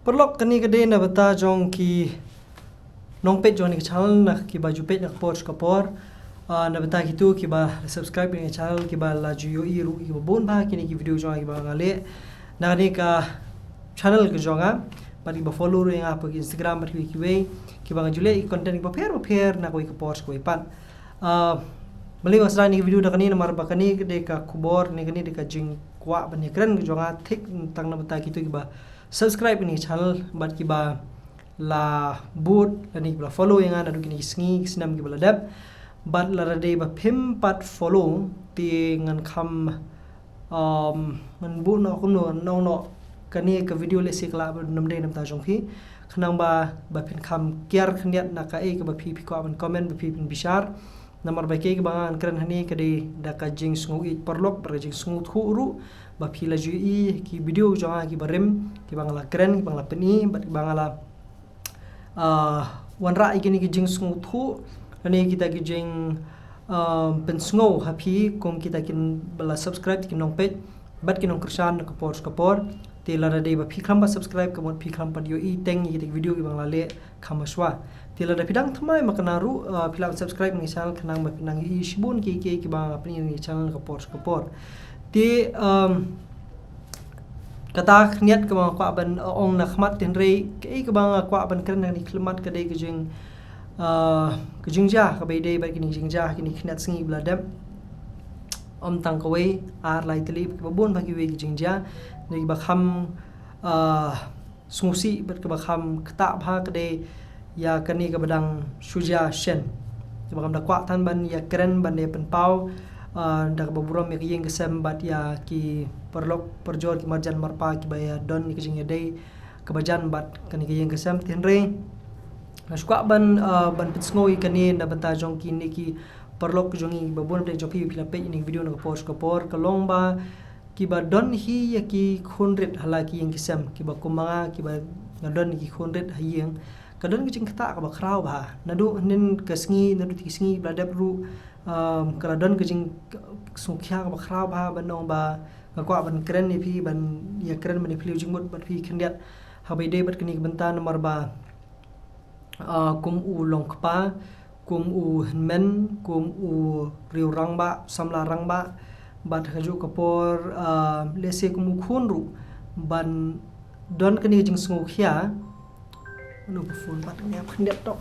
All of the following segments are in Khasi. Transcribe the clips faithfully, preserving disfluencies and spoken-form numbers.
Paralok, kane ka dei na bynta jong ki nongpeit jong kane ka channel, na kiba ju peit na ka por sha ka por. Ah, na bynta kito kiba subscribe ïa kane ka channel, kiba la ju ïohi ruh ïa kiba bun bha kine ki video jong nga kiba nga leh na kane ka channel ka jong nga, bad kiba follow ruh ïa nga ha Instagram bad kiwei kiwei, kiba nga ju leh ïa ki content kiba pher ba pher na kawei ka por sha kawei pat. Ah, balei ba nga sdang ïa kane ka video da kane, namar ba kane ka dei ka khubor, ne kane ka dei ka jingkwah ban ïakren ka jong nga, thik tang na bynta kito kiba subscribe ïa kane ka channel bad kiba la bud lane kiba la follow ïa nga naduh kine ki sngi ki snem kiba la dep. Bad lada dei ba phim pat follow, te ngan kham, um, ngan buh noh kumno, ngan ong noh, kane ka video lehse ka lah ban ym dei na bynta jong phi. Khnang ba, ba phin kham kiar khyndiat na kaei kaba phi, phi kwah ban comment, ba phi phin bishar. Namar ba kaei kaba ngan kren hangne ka dei da ka jingsngew ïeit paralok, bad ka jingsngewthuh ruh, ba phi la ju ïohi ki video jong nga kiba rim, kiba nga la kren, kiba nga la pyni, bad kiba nga la, ah, wanrah ïa kine ki jingsngewthuh, lane kita ki jing, ah, pynsngew ha phi, kum kita kiba la subscribe, ki nongpeit, bad ki nongkyrshan na ka por sha ka por. Te lada dei ba phi khlem pat subscribe, ka mut phi khlem pat ïohi teng ïa kita ki video kiba nga la leh kham shwa. Te lada phi dang thymmai makna ruh, ah, phi lah ban subscribe ïa kane ka channel, khnang ba phin nang ïohi shibun kiei kiei kiba nga pyni ïa kane ka channel na ka por sha ka por. Te, um, kata khyndiat kaba nga kwah ban, uh, ong na khmat, hynrei kaei kaba nga kwah ban kren na kane ka khyllipmat ka dei ka jing, uh, ka jingjia kaba ïadei bad kine ki jingjia kine ki khyndiat sngi ba la dep. Ym tang kawei, ar lai tylli, kiba bun bha kiwei ki jingjia, ne kiba kham, uh, sngewsih bad kaba kham ktah bha ka dei ïa kane kaba dang shu jia shen. Kaba ngam da kwah than ban ïakren, ban ïa pynpaw, ah, da kaba burom ïa ka ïing ka sem bad ïa ki paralok parajor, ki marjan marpa kiba ïa don ïa ka jingïadei kaba jan bad kane ka ïing ka sem. Te hynrei nga shu kwah ban, ah, ban pynsngew ïa kane na bynta jong kine ki paralok jong ngi, ba bun ba dei jong phi, phi la peit ïa kane ka video na ka por sha ka por, ka long ba kiba don hi ïa ki khun rit ha la ki ïing ki sem, kiba kum ma nga, kiba nga don ïa ki khun rit ha ïing, ka don ka jingktah kaba khraw bha. Naduh hynnin ka sngi, naduh ki sngi ba la dep ruh, um, ka la don ka jingsngewkhia kaba khraw bha, ban ong ba nga kwah ban kren ïa phi, ban ïakren ban ïa phylliew jingmut bad phi khyndiat ha kaba ïadei bad kane ka bynta, namar ba, ah, kum u longkpa, kum u hynmen, kum u riew rangbah, samla rangbah, bad ha kajuh ka por, ah, lehse kum u khun ruh, ban don kane ka jingsngewkhia. Ano ba phone pat kane ap khyndiat tok.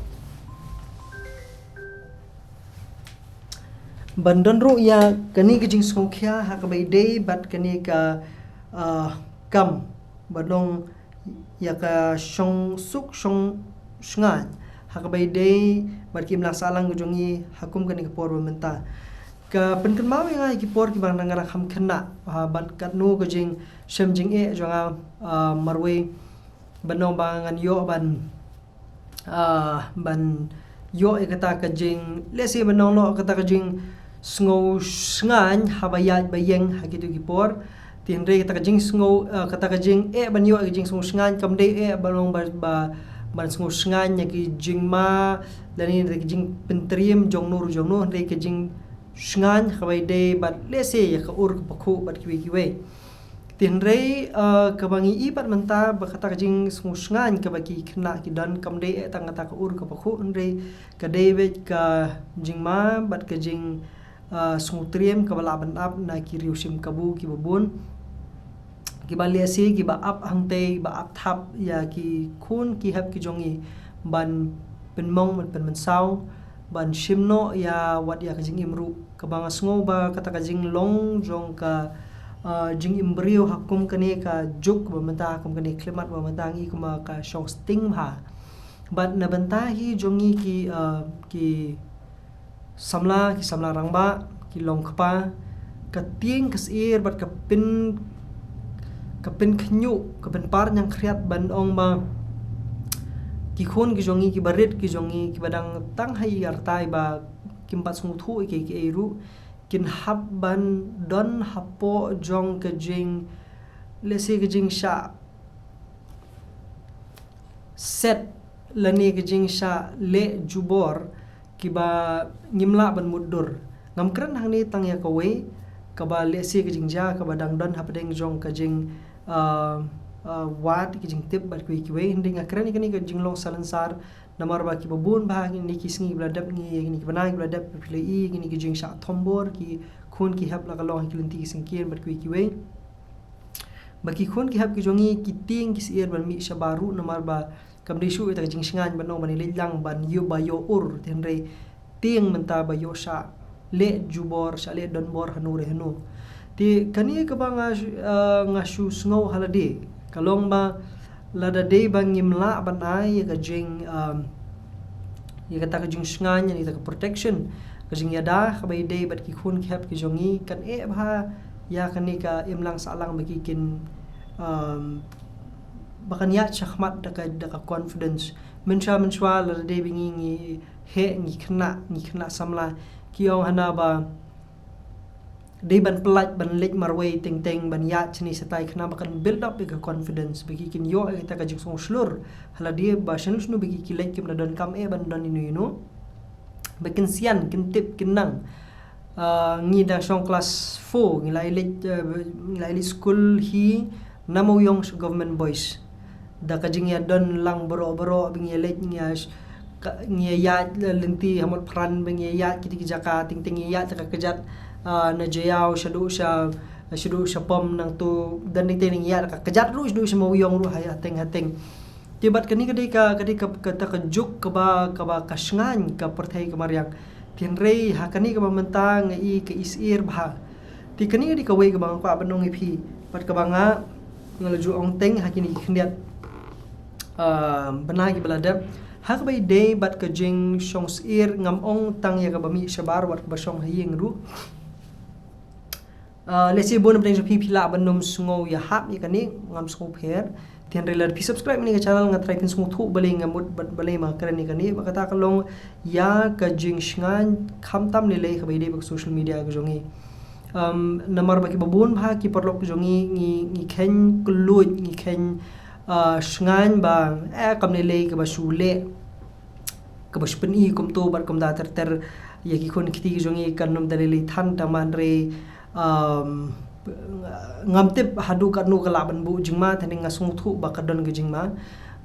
Ban don ruh ïa kane ka jingsngewkhia ha kaba ïadei bad kane ka, ah, kam, ban ong ïa ka shongsuk shongshngaiñ ha kaba ïadei bad ki imlang sahlang ka jong ngi ha kum kane ka por ba mynta. Ka pynkynmaw ïa nga ïa ki por kiba nga dang kham khynnah, ah, bad katno ka jingshem jingeh jong nga, ah, marwei, ban ong ba ngan ïoh ban, ah, ban ïoh ïa kata ka jing, lehse ban ong noh kata ka jingsngewshngaiñ haba ïaid ba ïeng ha kito ki por. Te hynrei kata ka jingsngew, ah, kata ka jingeh ban ïoh ïa ka jingsngewshngaiñ kam dei eh ban ong ba, ba, ban sngewshngaiñ ïa ki jingma lane ïa ki jingpyntriem jong no ruh jong no, hynrei ka jingshngaiñ ha kaba ïadei bad lehse ïa ka ur ka pakhuh bad kiwei kiwei. Te hynrei, ah, kaba ngi i pat mynta ba kata ka jingsngewshngaiñ kaba ki khynnah ki don kam dei eh tang kata ka ur ka pakhuh, hynrei ka dei beit ka jingma bad ka jing, ah, sngewtriem kaba lah ban ap na ki riew shim kabu kiba bun, kiba lehse kiba ap hangtei, ba ap thap ïa ki khun ki hep ki jong ngi ban pynmong ban pynmynsaw, ban shim noh ïa wat ïa ka jingim ruh. Kaba nga sngew ba kata ka jinglong jong ka, ah, jingim briew ha kum kane ka juk ba mynta, ha kum kane ka khyllipmat ba mynta ngi kum ka shongsting bha. Bad na bynta hi jong ngi ki, ah, ki samla, ki samla rangbah, ki longkpa, ka tieng ka syier bad ka pyn, ka pynkhynñiuh, ka pynpar ñiangkhriat ban ong ba ki khun ki jong ngi, kiba rit ki jong ngi, kiba dang tang ha ïing ha rta ba kim pat sngewthuh ïa kiei kiei ruh, kin hap ban don hapoh jong ka jing, lehse ka jingshah set lane ka jingshah leh jubor kiba ngim lah ban mutdur. Ngam kren hangne tang ïa kawei, kaba lehse ka jingjia kaba dang don hapdeng jong ka jing, ah, uh, wad ki jingtip bad kiwei kiwei. Hynrei nga kren ïa kane ka jinglong salonsar namar ba kiba bun bha kine ki sngi kiba la dep ngi, kine ki bnai kiba la dep, phi la ïohi kine ki jingshah thombor ki khun ki hep la ka long ha ki lynti ki syngkien bad kiwei kiwei. Ba ki khun ki hep ki jong ngi ki tieng ki syier ban mih shabar ruh namar ba kam dei shuh ïa kata ka jingshngaiñ ban ong ban ïaleit lang ban ïoh ba ïoh ur, hynrei tieng mynta ba ïoh shah leh jubor, shah leh donbor hano re hano. Te kane kaba nga shu, eh, nga shu sngew ha lade ka long ba lada dei ba ngim lah ban ai ïa ka jing, um, ïa kata ka jingshngaiñ, ïa kata ka protection, ka jingïada kaba ïadei bad ki khun ki hep ki jong ngi, kan eh bha ïa kane ka imlang sahlang ba ki kin, um, ba kan ïaid shakhmat da ka, da ka confidence. Mynshuwa mynshuwa lada dei ba ngi, ngi heh, ngi khynnah, ngi khynnah samla, ki ong hana ba dei ban pyllait, ban leit marwei teng teng, ban ïaid shane shatai khnang ba kan build up ïa ka confidence, ba ki kin ïoh ïa kata ka jingsngewshlur ha lade ba shano shano ba ki, ki leit kim da donkam eh ban don ïano ïano. Ba kin sian, kin tip, kin nang. Ah, ngi dang shong klas four, ngi la ïaleit, eh, ngi la ïaleit skul hi na Mawïong sha Government Boys. Da ka jingïadon lang baroh baroh ba ngi ïaleit, ngi ïa sh-, ka, ngi ïa ïaid lynti ha Motphran, ba ngi ïa ïaid kiti ki jaka, teng teng ngi ïaid da ka kjat, ah, na Jaïaw shaduh sha, shaduh sha pom nangto, don teng teng ngi ïaid da ka kjat ruh shaduh sha Mawïong ruh ha, hateng hateng. Te bad kane ka dei ka, ka dei ka, kata ka juk kaba, kaba ka shngaiñ ka pyrthei ka mariang. Te hynrei ha kane kaba mynta nga i ka isyier bha. Te kane ka dei kawei kaba nga kwah ban ong ïa phi. Bad kaba nga, nga la ju ong teng ha kine ki khyndiat, ah, bnai kiba la dep. Ha kaba ïadei bad ka jingshong syier, ngam ong tang ïa kaba mih shabar, wat kaba shong ha ïing ruh. Ah, lehse bun na pdeng jong phi phi lah ban ym sngew ïahap ïa kane, ngam sngewpher. Te hynrei lada phi subscribe ïa kane ka channel, nga tharai phin sngewthuh balei nga mut bad balei ma kren ïa kane, ba kata ka long ïa ka jingshngaiñ khamtam lei lei kaba ïadei bad ka social media ka jong ngi. Um, namar ba kiba bun bha ki paralok ka jong ngi, ngi, ngi kheiñ kylluid, ngi kheiñ, ah, shngaiñ ba, eh, kam lei lei kaba shu leh, kaba shu pyni kumto bad kumta ter ter ïa ki khun kti ki jong ngi, kan ym da lei lei than, tang ba hynrei, um, ngam tip haduh katno ka lah ban buh jingma, te hynrei nga sngewthuh ba ka don ka jingma.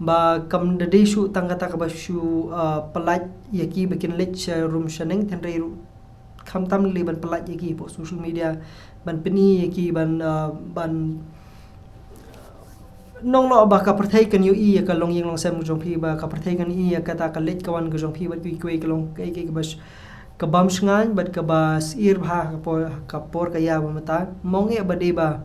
Ba kam da dei shuh tang kata kaba shu, uh, pyllait ïa ki ba kin leit sha rum sha neng, te hynrei ruh khamtam lei ban pyllait ïa ki hapoh social media, ban pyni ïa ki, ban, uh, ban nong noh ba ka pyrthei kan ïohi ïa ka longïing longsem ka jong phi, ba ka pyrthei kan ïohi ïa kata ka leit ka wan ka jong phi bad kiwei kiwei ka long kaei kaei kaba sh-, ka bym shngaiñ bad kaba syier bha ha ka por, ka por ka ïa ba mynta. Ym ong eh ba dei ba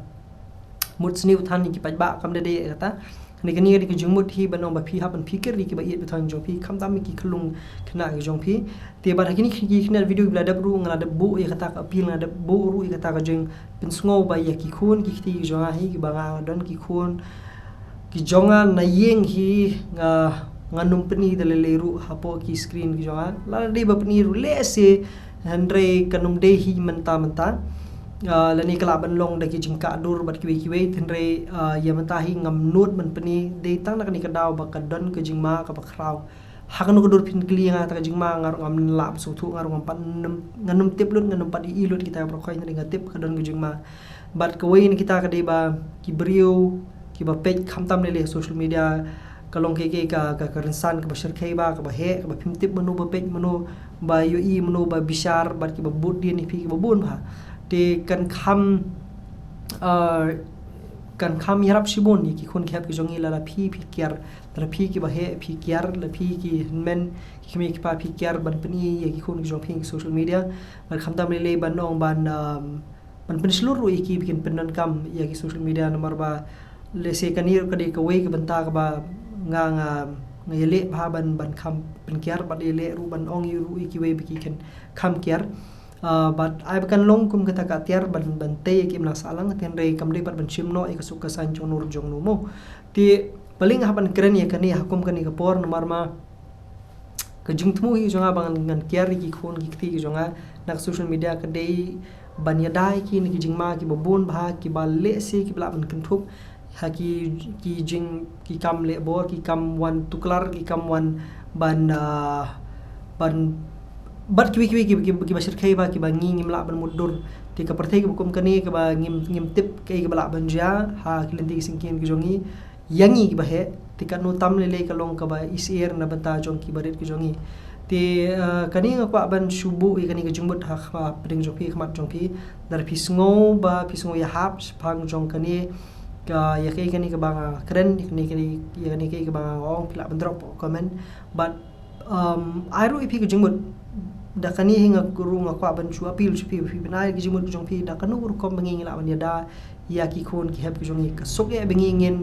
mut sniew than ïa ki paidbah, kam da dei kata. Kane, kane ka dei ka jingmut hi ban ong ba phi hap ban phikir ïa kiba ïeit ba thang jong phi, khamtam ïa ki khyllung khynnah ki jong phi. Te bad ha kine ki, ki khyndiat video kiba la dep ruh nga la dep buh ïa kata ka appeal, nga la dep buh ruh ïa kata ka jingpynsngew ba ïa ki khun ki kti ki jong nga hi, kiba nga don ki khun ki jong nga na ïing hi, nga, ngan ym pyni da lei lei ruh hapoh ki screen ki jong nga. Lada dei ba pyni ruh lehse, hynrei kan ym dei hi mynta mynta. Ah, lane ka lah ban long da ki jingkah dur bad kiwei kiwei, hynrei, ah, ïa mynta hi ngam nud ban pyni, dei tang na kane ka daw ba ka don ka jingma kaba khraw. Ha kano ka dur phin kylli ïa nga kata ka jingma, nga ruh ngam lah ban sngewthuh, nga ruh ngam pat, ngam, ngam tip lut, ngam pat ïohi lut kita ki baroh khoit, hynrei nga tip ka don ka jingma. Bad kawei na kita ka dei ba ki briew kiba peit khamtam lei lei social media, ka long kaei kaei ka, ka, ka rynsan kaba shyrkhei bha, kaba heh, kaba phim tip mano ba peit, mano ba ïohi, mano ba bishar, bad kiba bud dien ïa phi kiba bun bha. Te kan kham, ah, kan kham ïarap shibun ïa ki khun ki hep ki jong ngi lada phi, phi kiar, lada phi kiba heh phi kiar, lada phi ki hynmen ki kmie ki kpa phi kiar ban pyni ïa ki khun ki jong phi ha social media. Bad khamtam lei lei ban ong ban, um, ban pynshlur ruh ïa ki ba kin pyndonkam ïa ki social media, namar ba lehse kane ruh ka dei kawei ka bynta kaba nga, nga, nga ïaleh bha ban, ban kham pynkiar bad ïaleh ruh ban ong ïa ruh ïa kiwei ba ki kin kham kiar. Ah, bad ai ba kan long kum kata ka tiar ban, ban tei ïa ki imlang sahlang, hynrei kam dei pat ban shim noh ïa ka suk ka saiñ jong no jong no mo. Te balei nga hap ban kren ïa kane ha kum kane ka por, namar ma ka jingthmu hi jong nga ba ngan, ngan kiar ïa ki khun ki kti ki jong nga na ka social media ka dei ban ïada ïa ki na ki jingma kiba bun bha, kiba lehse kiba lah ban kynthup ha ki, ki jing, ki kam leh bor, ki kam wan tuklar, ki kam wan ban, ah, ban Bad kiwei kiwei kiba, kiba, kiba shyrkhei ba kiba ngi ngim lah ban mutdur. Te ka pyrthei kaba kum kane kaba ngim, ngim tip kaei kaba lah ban jia ha ki lynti ki syngkien ki jong ngi. Ïa ngi kiba heh, te katno tam lei lei ka long kaba isyier na bynta jong kiba rit ki jong ngi. Te, uh, kane nga kwah ban shu buh ïa kane ka jingmut ha, ha pdeng jong phi, khmat jong phi. Lada phi sngew ba phi sngew ïahap shaphang jong kane ka, ïa kaei kane kaba nga kren, ïa kane, kane, ïa kane kaei kaba nga ong, phi lah ban drop comment. Bad um, ai ruh ïa phi ka jingmut. Da kane hi nga ruh nga kwah ban shu appeal sha phi, phi pynai ka jingmut ka jong phi, da kano ka rukom ba ngi ngi lah ban ïada ïa ki khun ki hep ki jong ngi. Ka suk ïa ba ngi ngin,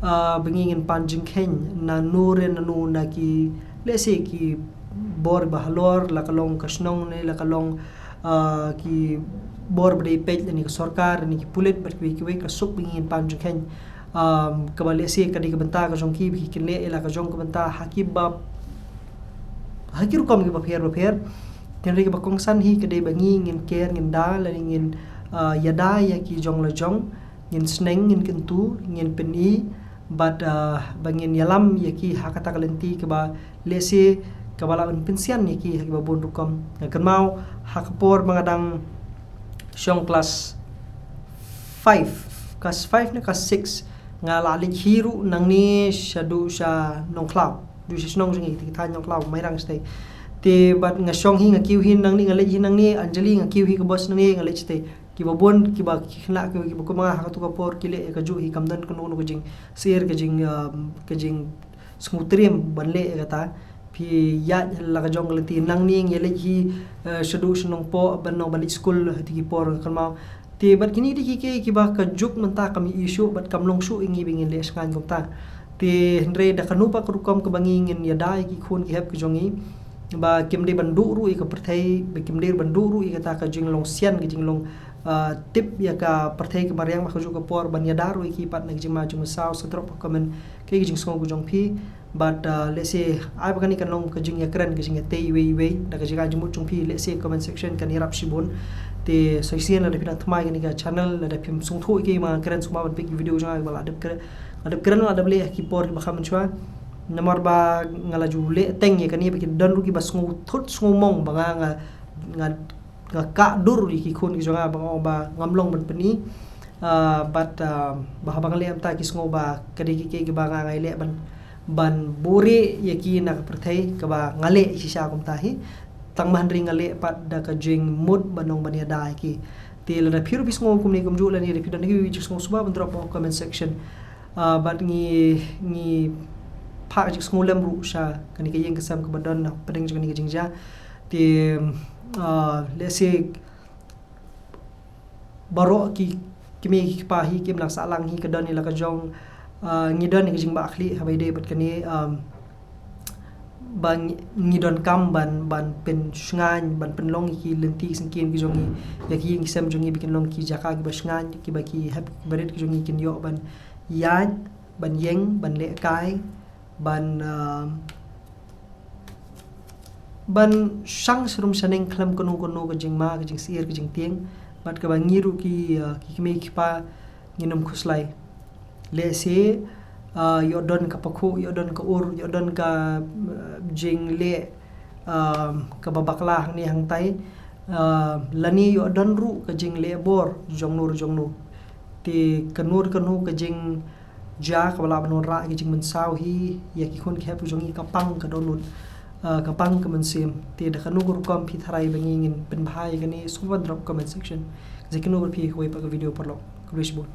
uh, ba ngi ngin pan jingkheiñ na no re na no na ki, let's say, ki bor ba halor, la ka long ka shnong ne la ka long, uh, ki bor ba dei peit lane ka sorkar lane ki pulit bad kiwei kiwei, ka suk ba ngi ngin pan jingkheiñ. Um, kaba let's say ka dei ka bynta ka jong ki, ba ki kin leh ïa la ka jong ka bynta ha kiba, ha ki rukom kiba pher ba pher. Te hynrei kaba kongsan hi ka dei ba ngi ngin care, ngin da lane ngin, uh, ïada ïa ki jong la jong, ngin sneng, ngin kyntu, ngin pyni, bad, uh, ba ngin ïalam ïa ki ha kata ka lynti kaba let's say kaba lah ban pynsian ïa ki ha kiba bun rukom. Nga kynmaw ha ka por ba nga dang shong class five, class five ne class six, nga la leit hi ruh nangne shaduh sha Nongkhlaw, duh sha shnong jong ngi, te ki thaiñ Nongkhlaw, Mairang shatei. Te bad nga shong hi, nga kiew hi nangne, nga leit hi nangne, Anjali, nga kiew hi ka bus nangne, nga leit shatei. Kiba bun, kiba ki khynnah, kiba, kiba kum nga ha katu ka por ki leh ïa kajuh hi, kam don kano kano ka jingsyier, ka jing, um, ka jingsngewtriem ban leh ïa kata. Phi ïaid la ka jong ka lynti, nangne ngi leit hi, eh, shaduh sha Nongpoh ban ong ban leit skul ha kiti ki por, nga kynmaw. Te bad kine dei ki, ki, kiba ka juk mynta kam ïohi shuh bad kam long shuh ïa ngi ba ngin leh shngaiñ kumta. Te hynrei da kano pat ka rukom kaba ngi ngin ïada ïa ki khun ki hep ki jong ngi, ba kim dei ban duh ruh ïa ka pyrthei, ba kim dei ban duh ruh ïa kata ka jinglong sian, ka jinglong, ah, tip ïa ka pyrthei ka mariang, ba ha kajuh ka por ban ïada ruh ïa ki pat na ka jingma jingmynsaw. Sa drop comment kaei ka jingsngew ka jong phi. Bad, uh, let's say, ai ba kane kan long ka jingïakren, ka jingïatei iwei iwei, da ka jingïa jingmut jong phi, let's say, comment section kan ïarap shibun. Te sa shisien lada phi dang thymmai kane ka channel, lada phim sngewthuh ïa ki ma kren sngewbha ban peit ki video jong nga ba la dep kren, la dep kren, la dep leh ha ki por kiba kham mynshuwa. Namar ba nga la ju leh teng ïa kane ba ki don ruh kiba sngewthuh sngewmong ba nga, nga, nga nga kah dur ïa ki khun ki jong nga ba nga ong ba ngam long ban pyni. Ah, bad, ah, ba haba nga leh mynta ki sngew ba ka dei ki, ki, kiba nga ngai leh ban, ban buhrieh ïa ki na ka pyrthei kaba nga leh shisha kumta hi. Tang ma hynrei nga leh pat da ka jingmut ban ong ban ïada ïa ki. Te lada phi ruh phi sngew kumne kumjuh lane lada phi don ïa ki jingsngew sngewbha ban drop ha comment section. Ah, bad ngi, ngi phah jingsngew lem ruh sha kane ka ïing ka sem kaba don na pdeng jong kane ka jingjia. Te, ah, let's say, baroh ki kmie ki kpa hi kim nang sahlang hi, ka don ïa la ka jong, ah, ngi don ïa ka jingbahkhlieh haba ïadei bad kane, um, ba ngi, ngi donkam ban, ban pynshngaiñ, ban pynlong ïa ki lynti ki syngkien ki jong ngi, ïa ki ïing ki sem jong ngi ba kin long ki jaka kiba shngaiñ, kiba ki hep kiba rit ki jong ngi kin ïoh ban ïaid, ban ïeng, ban lehkai, ban, ah, ban shang sharum shaneng khlem kano kano ka jingma, ka jingsyier, ka jingtieng, bad kaba ngi ruh ki, ah, ki kmie ki kpa ngin ym khuslai. Lehse, ah, ïoh don ka pakhuh, ïoh don ka ur, ïoh don ka, ah, jingleh, ah, kaba bakla hangne hangtai, ah, lane ïoh don ruh ka jingleh bor jongno jongno. Te kano kano ka jing jia kaba lah ban wanrah ïa ka jingmynsaw hi ïa ki khun ki hep ki jong ngi ka pang ka dohnud, ah, ka pang ka mynsiem. Te da kano ka rukom phi tharai ba ngi ngin pynbha ïa kane, sngewbha drop comment section. Ka jia kano bad phi kawei pat ka video paralok. Khublei shibun.